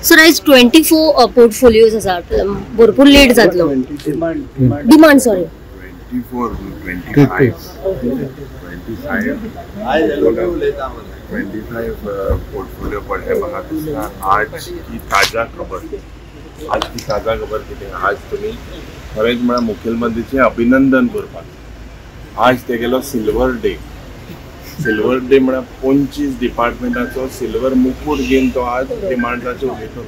Sir, आयज 24 portfolios आसात, भरपूर लेट जातलो. डिमांड सॉरी 24, 25, 25, 25 पोर्टफोलियो पडले. म्हाका दिसता आज की ताजा खबर, आज की ताजा खबर कितें, आज तुमी खरेंच म्हळ्यार मुखेलमंत्रीचें अभिनंदन करपाक. आज तेगेलो सिल्वर डे. सिल्वर डे म्हळ्यार 25 डिपार्टमेंटाचो सिल्वर मुकूट घेवन तो आज डिमांडाचेर उलयतलो.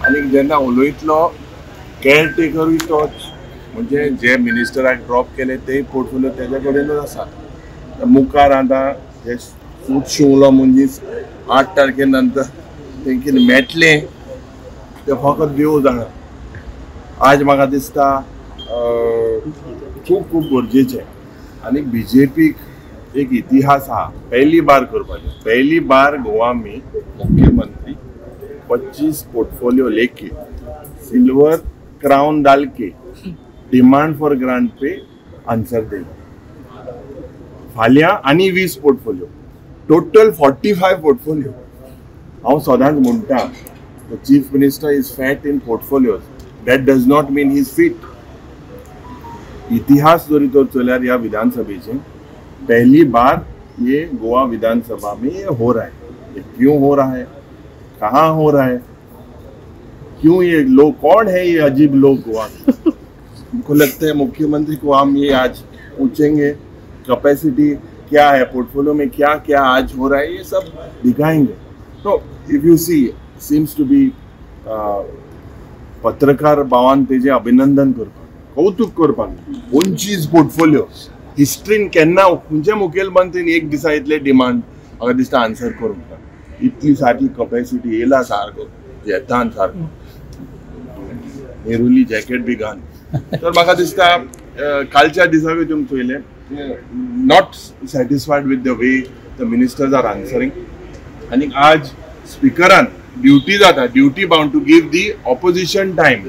आनी जेन्ना उलयतलो केअरटेकरूय तोच, म्हणजे जे मिनिस्टराक ड्रॉप केले ते पोर्टफोलियो तेज्या कडेनूच आसा. मुखार आतां हे सूट शिंवलो मनीस 8 तारखे नंतर तें कितें मेळटलें तें फकत देव जाणा. आज म्हाका दिसता खूब खूब गरजेचें. आनी बी जे पीक एक इतिहास आहा, पहली बार करपाचें. पहली बार गोवा में मुख्यमंत्री 25 पोर्टफोलियो लेके सिल्वर क्राउन डाल K demand for grant pay answer देगा. फाल्यां आनी 20 पोर्टफोलियो, टोटल 45 पोर्टफोलियो. हांव सदांच म्हणटा, the chief minister is fat in portfolios, that does not mean he is fit. इतिहास जरी तर चल्यार ह्या विधानसभेचे पहली बार ये गोवा विधानसभा में ये हो रहा है. ये क्यों हो रहा है, कहाँ हो रहा है, क्यों ये लोग, कौन है ये अजीब लोग गोवा के? हमको लगता है मुख्यमंत्री को हम ये आज पूछेंगे कैपेसिटी क्या है, पोर्टफोलियो में क्या क्या आज हो रहा है, ये सब दिखाएंगे. तो if you see seems to be पत्रकार भावान तेजे अभिनंदन करपाक, कौतुक करपाक. 25 पोर्टफोलियो हिस्ट्रीन केन्ना खंयच्या मुखेलमंत्रीन एक दिसा इतले डिमांड म्हाका दिसता आन्सर करूंक ना. इतली सारकी कपॅसिटी येयला सारको येतान सारको नेरुली जॅकेट बी घाल. तर म्हाका दिसता कालच्या दिसाकूय तुमी चोयलें, not satisfied with the way the ministers are answering. आनी आज स्पिकरान ड्युटी जाता, duty bound to give the opposition time.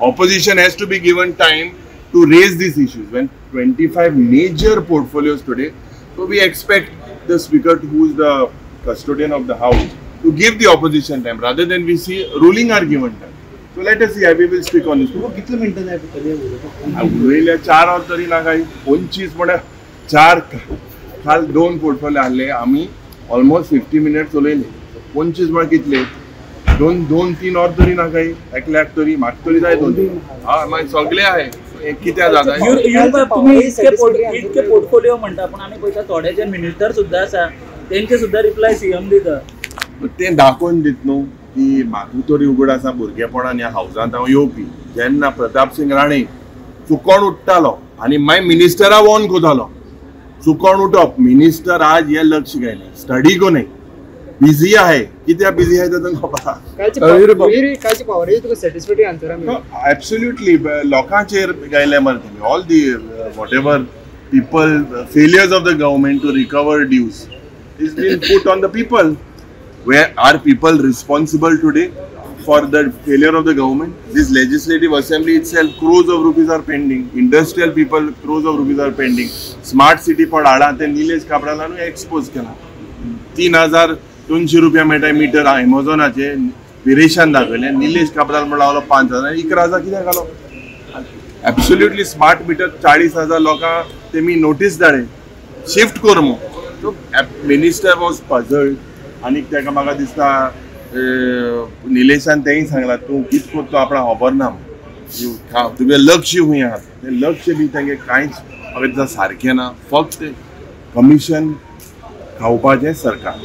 Opposition has to be given time to raise these issues. When 25 major portfolios today, so we expect the speaker, who is the custodian of the house, to give the opposition time rather than we see ruling are given time. So let us see, we will speak on this. कितले मिनटां जाय पडटलें? उलयल्या 4 वर तरी ना काय 25 म्हळ्यार 4 काल 2 पोर्टफोलियो आहले, आमी ऑलमोस्ट 50 मिनट्स उलयले. 25 म्हळ्यार कितले, 2-3 वर तरी ना काय, एकल्याक तरी म्हाका तरी जाय 2. हय मागीर सगळे आहे कित्याक जाता. तुमी इतके पोर्टफोलियो म्हणटा, पूण आमी पळयता थोडे जे मिनिस्टर सुद्दां आसा तेंचे सुद्दां रिप्लाय सीएम दिता. तें दाखोवन दित न्हू की म्हाका तरी उगड आसा भुरगेपणान ह्या हावजांत हांव येवपी. जेन्ना प्रताप सिंग राणे चुकोन उठतालो आनी मागीर मिनिस्टरा वॉन करतालो, चुकोन उठप मिनिस्टर आज हे लक्ष घायना, स्टडी को न्हय, बिझी आहे. कित्याक बिझी आहे तें तुमकां खबर आहा. एब्सोल्युटली लोकांचेर गायले मरे तेमी. All the whatever people failures of the government to recover dues is been put on the people. Where are people responsible today for the failure of the government? This legislative assembly itself, crores of rupees are pending. Industrial people, crores of rupees are pending. Smart city पड हाडा ते Nilesh काब्रालानूय expose केला. 3200 रुपया मेळटा metre एमेझॉनाचे विरेशान दाखयलें. निलेश काब्राल म्हण लावलो 5000, 11,000 कित्याक घालो? एब्सोल्युटली स्मार्ट मिटर 40,000 लोकांक तेमी नोटीस धाडे शिफ्ट कर म्हूण. So minister was puzzled. आनी तेका म्हाका दिसता निलेशान तेंय सांगलां, तूं कित करता आपणाक खबर ना, तुगे लक्ष खूंय आहा तें लक्ष बी तेंगे कांयच म्हाका दिसता सारकें ना. फक्त कमिशन खावपाचें सरकार.